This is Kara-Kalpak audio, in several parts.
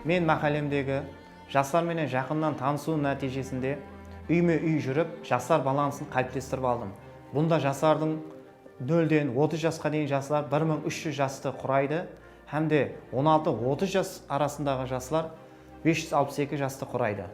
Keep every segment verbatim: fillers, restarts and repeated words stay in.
Men máhállemdegi jaslar menen jaqınnan tanısıwım nátiyjesinde úyme-úy júrip, jaslar balansın qáliplestirip aldım. Bunda jaslardıń nolden otız jasqa deyin jaslar bir mıń úsh júz jastı quraydı hám de on altı otız jas arasındaǵı jaslar bes júz alpıs eki jastı quraydı.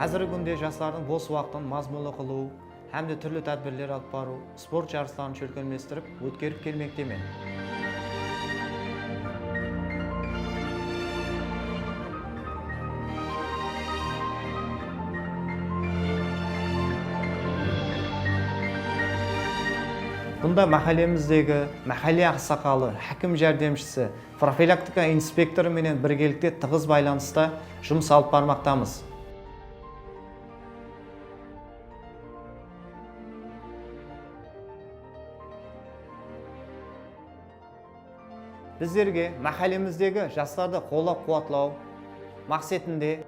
Házirgi kúnde jaslardıń bos waqtın mazmunlı qılıw hám de túrli tádbirler alıp barıw, sport jarısların shólkemlestirip ótkerip kelmektemen. Bunda máhállemizdegi máhálle aqsaqalı, hákim járdemshisi, profilaktika inspektorı menen birgelikte tıǵız baylanısta jumıs alıp barmaqtamız. Bizlerge máhállemizdegi jaslardı qollap-quwatlaw maqsetinde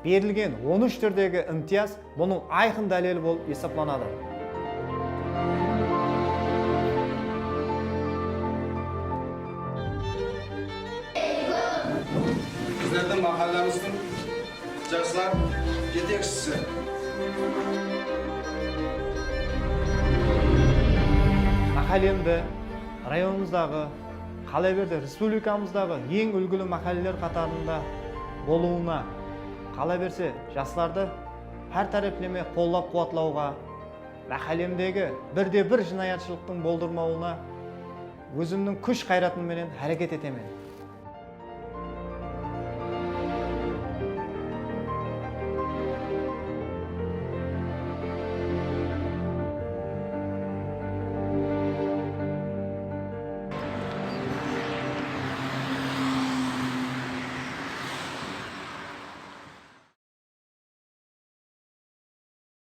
berilgen on úsh túrdegi imtiyaz bunıń ayqın dálili bolıp esaplanadı. Bizlerdiń máhállemizdiń jaslar jetekshisi. Máhállemdi rayonımızdaǵı, qalaberse respublikamızdaǵı eń úlgili máhálleler qatarında bolıwına, qalaberse jaslardı hár tárepleme qollap-quwatlawǵa, máhállemdegi birde-bir jınayatshılıqtıń boldırmawına ózimniń kúsh-ǵayratım menen háreket etemen.